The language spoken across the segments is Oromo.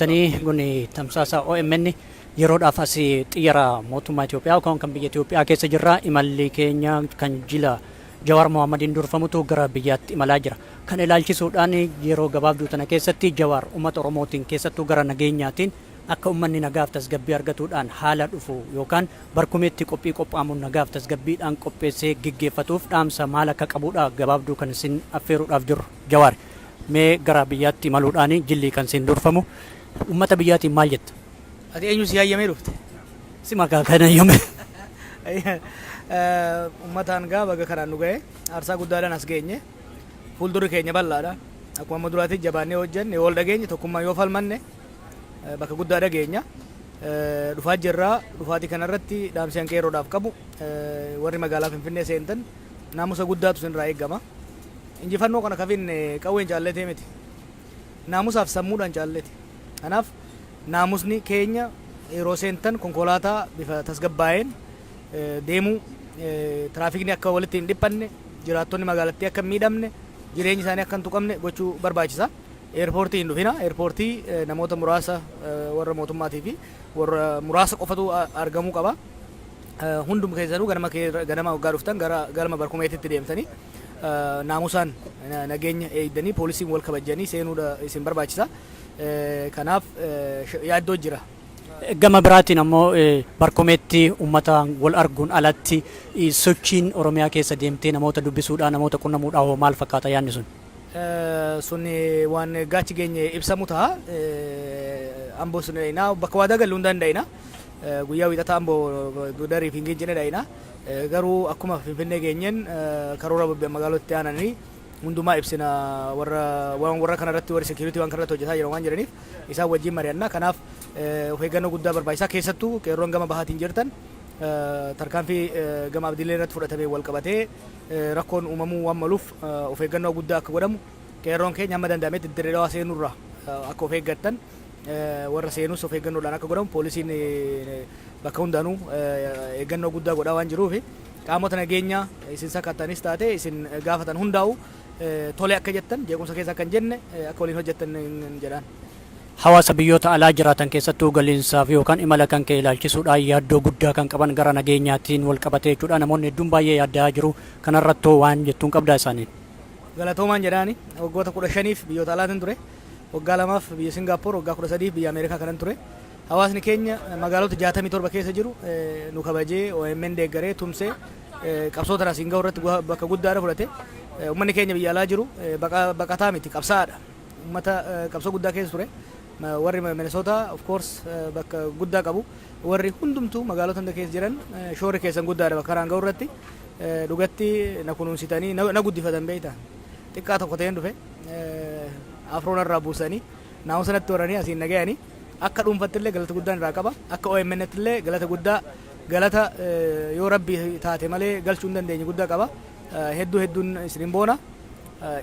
Jirtanii kun tamsaasa OMN yeroodhaaf as xiyyaara mootummaa Itoophiyaa yookaan kan biyya Itoophiyaa keessa jirra. Imalli keenya kan jila Jawaar Mohammadiin durfamutu gara biyyaatti imalaa jira. Kan ilaalchisuudhaan yeroo gabaabduu tana keessatti Jawaar uummata Oromootiin, keessattuu gara nageenyaatiin, akka uummanni nagaaf tasgabbii argatuudhaan haala dhufu yookaan barkumeetti qophii qophaa'amuun nagaaf tasgabbiidhaan qopheessee geggeeffatuuf dhaamsa maal akka qabudha gabaabduu kan isin affeeruudhaaf jirru. Jawaar, mee gara biyyaatti imaluudhaan jilli kan isin durfamu uummata biyyaatiin maal jetta? Ati eenyu si hayyamee dhufte? Si maqaa kana hayyame. Uummataan gaa baga kanaan nu ga'e. Aarsaa guddaadhaan as geenye. Fuuldurri keenya bal'aadha. Akkuma amma duraatti jabaannee hojjenne, yoo wal dhageenye, tokkummaa yoo falmanne, bakka guddaa dhageenya. Dhufaa jirraa. Dhufaatii kanarratti dhaamsi hanqeerroodhaaf qabu, warri magaalaa Finfinnee seentan naamusa guddaatu isinirraa eegama. Injifannoo kana kafinne qawween caalletee miti. Naamusaaf sammuudhaan caalleti. Kanaaf naamusni keenya yeroo seentan konkolaataa bifa tasgabbaa'een deemuu, tiraafikni akka walitti hin dhiphanne, jiraattonni magaalattii akka hin miidhamne, jireenyi isaanii akka hin tuqamne gochuu barbaachisa. Eerpoortii hin dhufina. Eerpoortii namoota muraasa, warra mootummaatii fi warra muraasa qofatu argamuu qaba. Hundum keessanuu ganama ganama waggaa dhuftan gara galma barkumeetitti deemtanii naamusaan nageenya eegdanii, poolisiin wal kabajjanii seenuudha isin barbaachisa. Kanaaf yaaddoo jira. Gama biraatiin ammoo barkumeetti uummata wal arguun alatti sochiin Oromiyaa keessa deemtee namoota dubbisuudhaan, namoota qunnamuudhaan hoo maal fakkaata yaadni sun? Sun waan gaachi geenye ibsamu ta'a. Amboo sun dhayina, bakka waadaa gallu hin danda'ina. Guyyaa Wiixataa Amboo Gudarii fi Gincii ni dhayina. Garuu akkuma Finfinnee geenyeen karoora magaalota aananii hundumaa ibsina. Warra waan warra kanarratti, warri security waan kanarratti hojjetaa jiran waan jiraniif, isaan wajjin mari'anna. Kanaaf of eeggannoo guddaa barbaachisaa. Keessattuu qeerroon gama bahaatiin jirtan, tarkaanfii gama Abdiilee irratti fudhatamee wal qabatee rakkoon uumamuu waan maluuf, of eeggannoo guddaa akka godhamu, qeerroon keenya hamma danda'ametti Dirree Dhawaa seenurraa akka of eeggattan, warra seenus of eeggannoodhaan akka godhamu, poolisiin bakka hundaanuu eeggannoo guddaa godhaa waan jiruuf, qaamota nageenyaa isin sakattanis taate isin gaafatan hundaa'u tole akka jettan, jeequmsa keessa akka hin jenne, akka waliin hojjettan jedhaan. Hawaasa biyyoota alaa jiraatan, keessattuu galiinsaaf yookaan imala kan ka'e ilaalchisuudhaan yaaddoo guddaa kan qaban, gara nageenyaatiin wal qabatee jechuudha. Namoonni hedduun baay'ee yaaddaa jiru. Kanarrattoo waan jettuun qabdaa isaaniin? Galatoomaan jedhaani. Waggoota 15f biyyoota alaatiin ture. Waggaa 2f biyya Singaappoor, waggaa 13f biyya Ameerikaa kanan ture. Hawaasni keenya magaalota 67 keessa jiru nu kabajee, OMN deeggaree, tumsee, qabsoo tana asiin gahu irratti bakka guddaadha fudhate. Uummanni keenya biyya alaa jiru baqataa miti, qabsaa'aadha. Uummata qabsoo guddaa keessa ture. Warri Minnesota of course bakka guddaa qabu. Warri hundumtuu magaalota hunda keessa jiran shoorri keessan guddaadha bakka kanaan gahu irratti. Dhugatti na kunuunsitanii na guddifatan beektaa. Xiqqaa tokko ta'een dhufe. Afroon irraa buusanii naamusa natti horanii asiin na gahanii, akka dhuunfatti illee galata guddaan irraa qaba. Akka OMN illee galata guddaa, galata yoo Rabbi taate malee galchuu hin dandeenye guddaa qaba. Hedduu hedduun isinin boona.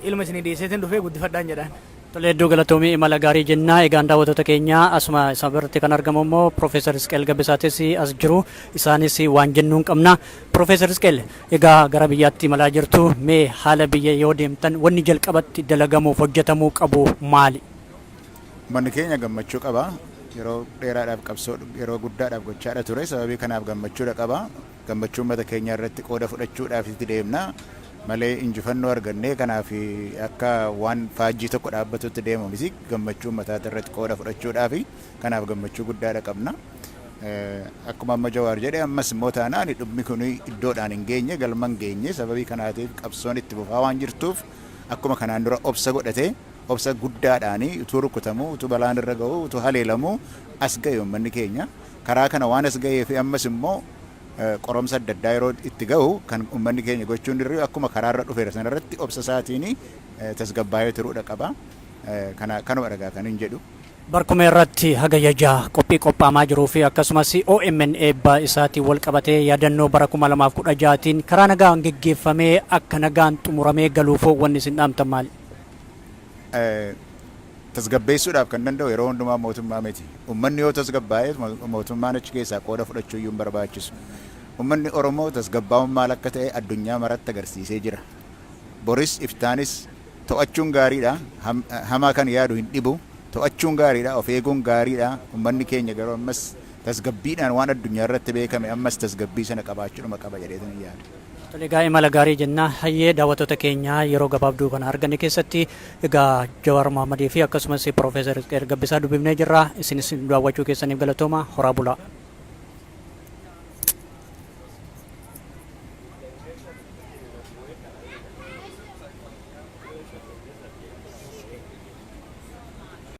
Ilma isinii dhiyeesseetiin dhufee, guddifadhaan jedhaan. Tolee, hedduu galatoomii, imala gaarii jennaa. Egaan daawwattoota keenya, asuma isa biratti kan argamu immoo Piroofeesar Isqeel Gabbisaatis as jiru. Isaanis waan jennuun qabna. Piroofeesar Isqeel, egaa gara biyyaatti imalaa jirtu. Mee haala biyya yoo deemtan wanni jalqabatti dalagamuuf hojjetamuu qabu maali? Uummanni keenya gammachuu qaba. Yeroo dheeraadhaaf qabsoo yeroo guddaadhaaf gochaadha ture. Sababii kanaaf gammachuudha qaba. Gammachuu uummata keenyaa irratti qooda fudhachuudhaaf itti deemna malee injifannoo argannee kanaaf akka waan faajjii tokko dhaabbatutti deemu miti. Gammachuu uummataati irratti qooda fudhachuudhaaf, kanaaf gammachuu guddaadha qabna. Akkuma amma Jawaar jedhe, ammas immoo taanaan dhummi kun iddoodhaan hin geenye, galma hin geenye. Sababii kanaatiif qabsoon itti fufaa waan jirtuuf, akkuma kanaan dura obsa godhatee, obsa guddaadhaan utuu rukutamuu, utuu balaan irra ga'uu, utuu haleelamuu as ga'e uummanni keenya. Karaa kana waan as ga'ee fi ammas immoo qoromsa adda addaa yeroo itti ga'u, kan uummanni keenya gochuun dirree akkuma karaarra dhufeera sanarratti obsa isaatiin tasgabbaa'ee turuudha qaba. Kana kanuma dhagaa kan hin jedhu. Barkumee irratti Hagayya 6 qophii qophaa'amaa jiruu fi akkasumas OMN eebba isaatiin wal qabatee yaadannoo bara 2016tiin karaa nagaan geggeeffamee akka nagaan xumuramee galuufoo wanni isin dhaamtan maali? Tasgabbeessuudhaaf kan danda'u yeroo hundumaa mootummaa miti. Uummanni yoo tasgabbaa'e mootummaan achi keessaa qooda fudhachuu iyyuu hin barbaachisu. Uummanni Oromoo tasgabbaa'uun maal akka ta'e addunyaa maratti agarsiisee jira. Boris iftaanis to'achuun gaariidha. Hamaa kan yaadu hin dhibu. To'achuun gaariidha, of eeguun gaariidha. Uummanni keenya garuu ammas tasgabbiidhaan waan addunyaa irratti beekame ammas tasgabbii sana qabaachuudhuma qaba jedheetan yaada. Tole, egaa imala gaarii jenna. Hayyee, daawwattoota keenya, yeroo gabaabduu kana arganne keessatti egaa Jawaar Mohammadii fi akkasumas Piroofeesar Isqeel Gabbisaa dubbifnee jirra. Isinis daawwachuu keessaniif galatooma, horaa bulaa.